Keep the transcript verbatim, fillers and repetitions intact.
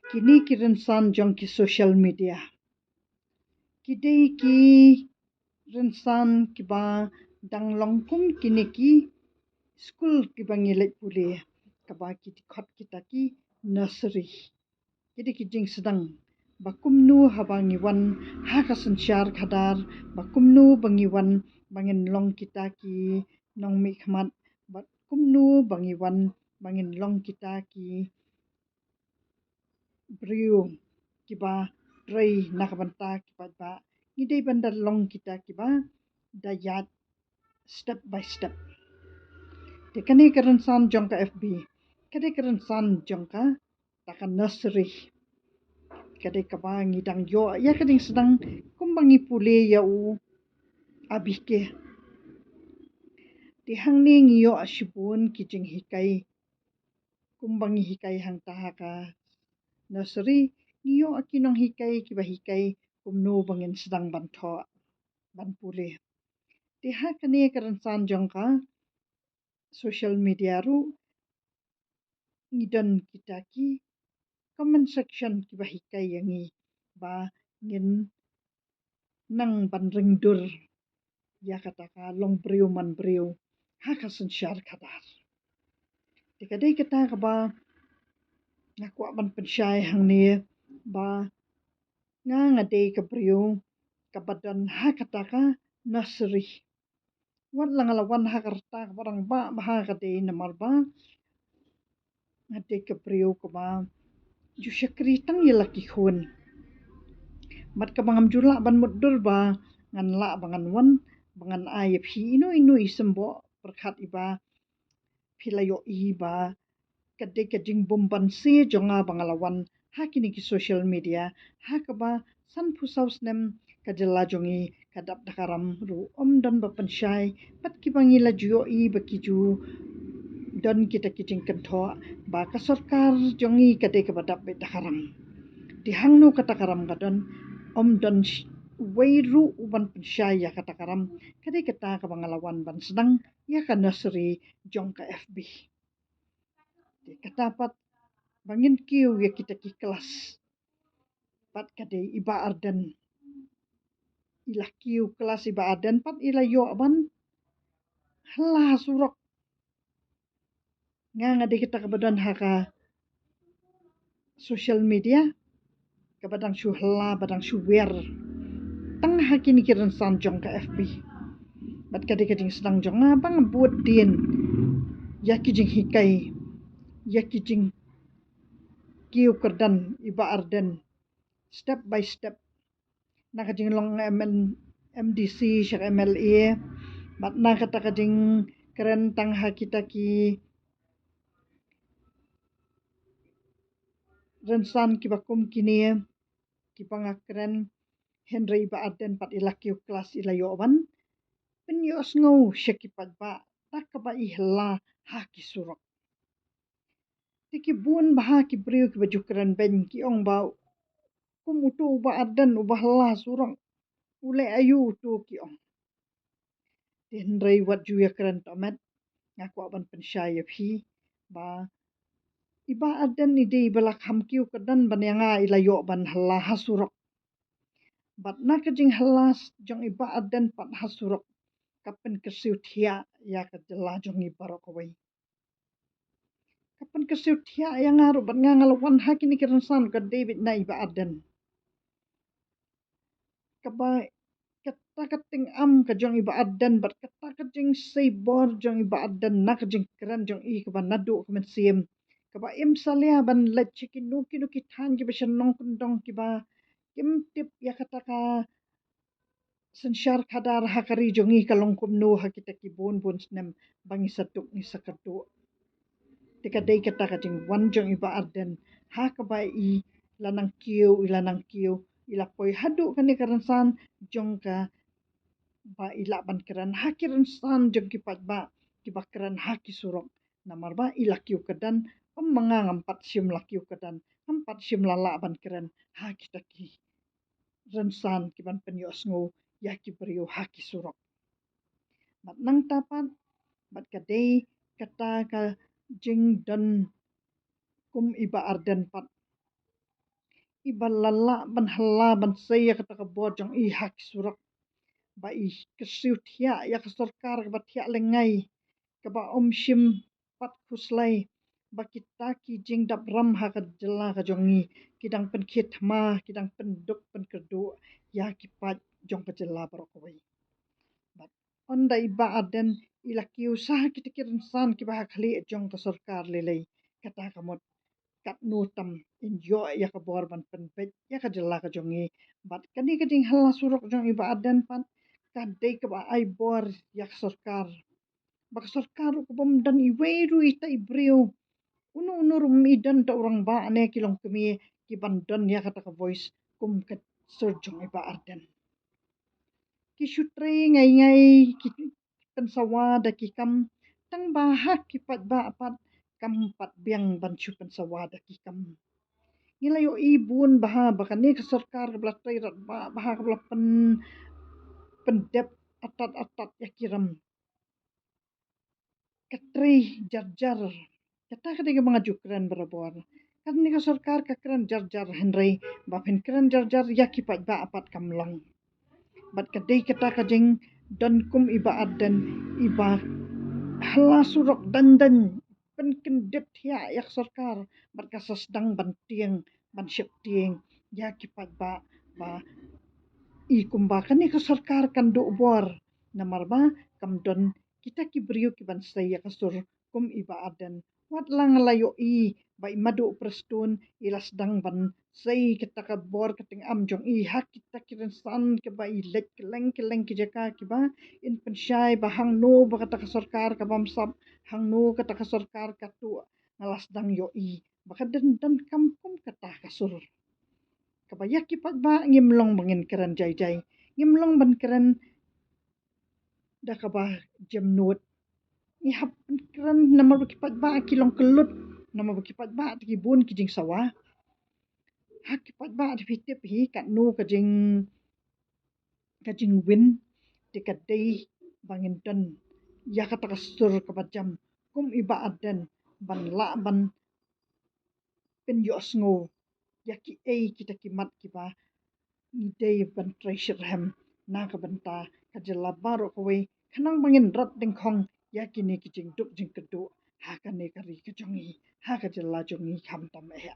Kine ki rynsan jong ki social media ki dei ki rynsan kiba dang long kum kine ki skul kiba ngi leit pule, kaba ki dkhot kita ki nursery. Ki dei ki jingsdang ba kumno haba ngi wan ha ka synshar khadar, ba kumno ba ngi wan ba ngin long kita ki nongmihkhmat, ba kumno ba ngi wan ba ngin long kita ki briew kiba trei na ka bynta ki paidbah. Ngi dei ban da long kita kiba da ïaid step by step. Te kane ka rynsan jong ka F B, ka dei ka rynsan jong kata ka nursery. Ka dei kaba ngi dang ïoh ïa ka jingsdang kumba ngi pule ïa u A B K. Te hangne ngi ïoh shibun ki jinghikai. Kumba ngi hikai hangta ha ka nursery, ngi ïoh ki nonghikai kiba hikai kumno ba ngin sdang ban thoh, ban pule. Te ha kane ka rynsan jong ka social media ruh, ngi don kita ki comment section kiba hikai ïa ngi ba ngin nang ban ring dur ïa kata ka long briew man briew ha ka synshar khadar. Te ka dei kata kaba nga kwah ban pynshai hangne ba nga, nga dei ka briew kaba don ha kata ka nursery. Wat la nga la wan ha ka rta kaba rangbah bha ka dei, namar ba nga dei ka briew kaba ju shakri tang ïa la ki khun. Bad kaba ngam ju lah ban mutdur ba ngan lah ba ngan wan, ba ngan ai ïa phi ino ino i symboh pyrkhat iba phi la ïohi ba ka dei ka jingbymbanse jong nga ba nga la wan ha kine ki social media, ha kaba sanphew saw snem ka jylla jong ngi ka dap da ka ram ruh ym don ba pynshai, bad kiba ngi la ju ïohi ba ki ju don kita ki jingkynthoh ba ka sorkar jong ngi ka dei kaba dap beit da ka ram. Te hangno kata ka ram ka don, ym don sh-, uwei ruh uban pynshai ïa kata ka ram. Ka dei kata kaba nga la wan ban sdang ïa ka nursery jong ka F B. Te kata pat ba ngin kiew ïa kita ki klas pat ka dei i Bah Ardent. I la kiew klas i Bah Ardent pat i la ïoh ban hylla surok. Nga, nga dei kata kaba don ha ka social media kaba dang shu hylla, ba dang shu wer tang ha kine ki rynsan jong ka F B. Bad ka dei ka jingsdang jong nga ba nga bud dien ïa ki jinghikai, ïa ki jingkiew kyrdan i Bah Ardent step by step, na ka jinglong M N, M D C sha ka M L A, bad na kata ka jingkren tang ha kita ki rynsan kiba kum kine kiba nga kren. Hynrei i Bah Ardent pat i la kiew klas, i la ïoh ban pynïohsngew sha ki paidbah da kaba i hylla ha ki surok. Te ki bun bha ki briew kiba ju kren beiñ, ki ong ba kum uto u Bah Ardent uba hylla surok, u leh aïu uto, ki ong. Te hynrei wat ju ïa kren tohmet, nga kwah ban pynshai ïa phi ba i Bah Ardent i dei ba la kham kiew kyrdan ban ïa nga, i la ïoh ban hylla ha surok. Bad na ka jinghylla jong i Bah Ardent pat ha surok, ka pynkyrsiew thiah ïa ka jylla jong ngi baroh kawei. Ka pynkyrsiew thiah ïa nga ruh, bad nga, nga la wan ha kine ki rynsan ka dei beit na i Bah Ardent. Kaba kata ka tyngam ka jong i Bah Ardent bad kata ka jingsei bor jong i Bah Ardent na ka jingkren jong i kaba naduh ka mynsiem, kaba im salia ban leit sha kino kino ki thaiñ kiba shnong kyndong kiba kim tip ïa kata ka synshar khadar ha ka ri jong ngi ka long kumno ha kita ki bun bun snem ba ngi sa duk ngi sa kyrduh. Te ka dei kata ka jingwan jong i Bah Ardent ha kaba i la nang kiew, i la nang kiew, i la poi haduh kane ka rynsan jong ka ba i lah ban kren ha ki rynsan jong ki paidbah kiba kren ha ki surok. Namar ba i la kiew kyrdan, ym ma nga, ngam pat shym la kiew kyrdan, ngam pat shym la lah ban kren ha kita ki rynsan kiban pynïohsngew ïa ki briew ha ki surok. Bad nangta pat, bad ka dei kata ka jingdon kum i Bah Ardent pat, Iba la lah ban halla ban sei ïa kata ka bor jong i ha ki surok, ba i kyrsiew thiah ïa ka sorkar kaba thiah lyngngai, kaba ym shim pat khuslai, ba kita ki jingdap ram ha ka jylla ka jong i ki dang pynkhie thma, ki dang pynduk pynkyrduh ïa ki paid jong ka jylla baroh kawei. Bad ynda i Bah Ardent i la kiew sha kita ki rynsan kiba ha khlieh jong ka sorkar lei lei, kata ka mut katno tam in ïoh ïa ka bor ban pynbeit ïa ka jylla ka jong i. Bad kane ka jinghalla surok jong i Bah Ardent pat ka dei kaba ai bor ïa ka sorkar, ba ka sorkar ruh ka bym don iwei ruh ita i briew, uno uno ruh ym i don, ta u rangbah ne ki longkmie, ki ban don ïa kata ka voice kum ka sur jong i Bah Ardent. Ki shu trei ngai ngai, ki pynsawa da ki kam, tang ba ha ki paidbah pat kam pat biang ban shu pynsawa da ki kam. Ngi la ïohi bun bha ba kane ka sorkar kaba la trei radbah bha, kaba la pyn pyndep atat atat ïa ki ram, ka trei jar jar. Kata ka dei kaba nga ju kren barabor. Kane ka sorkar ka kren jar jar, hynrei ba phin kren jar jar ïa ki paidbah pat kam long. Bad ka dei kata ka jingdon kum i Bah Ardent, iba halla surok dang dang pynkyndit thiah ïa ka sorkar, bad ka sa sdang ban tieng, ban sheptieng ïa ki paidbah, ba i kumba kane ka sorkar kan duh bor, namar ba kam don kita ki briew ki ban sei ïa ka sur kum i Bah Ardent. Wat la nga la ïohi ba i Maduh Prestone i la sdang ban sei kata ka bor ka tyngam jong i ha kita ki rynsan kiba i leit kylleng kylleng ki jaka kiba in pynshai ba hangno ba kata ka sorkar ka bamsap, hangno kata ka sorkar ka tuh. Nga la sdang ïohi ba ka dang donkam kum kata ka sur. Kaba ïa ki paidbah ngim long ba ngin kren jai jai, ngim long ban kren da kaba jemnud. Ngi hap ban kren namar ba ki paidbah ki long kyllut, namar ba ki paidbah te ki bun ki jingsawa. Ha ki paidbah te phi tip hi katno ka jing, ka jingwin, te ka dei ba ngin don ïa kata ka sur kaba jem kum i Bah Ardent ban lah ban pynïohsngew ïa kiei kita ki mat kiba ngi dei ban trei shitrhem na ka bynta ka jylla baroh kawei, khnang ba ngin rat dyngkhong ïa kine ki jingduk jingkyrduh ha kane ka ri ka jong ngi, ha ka jylla jong ngi khamtam eh.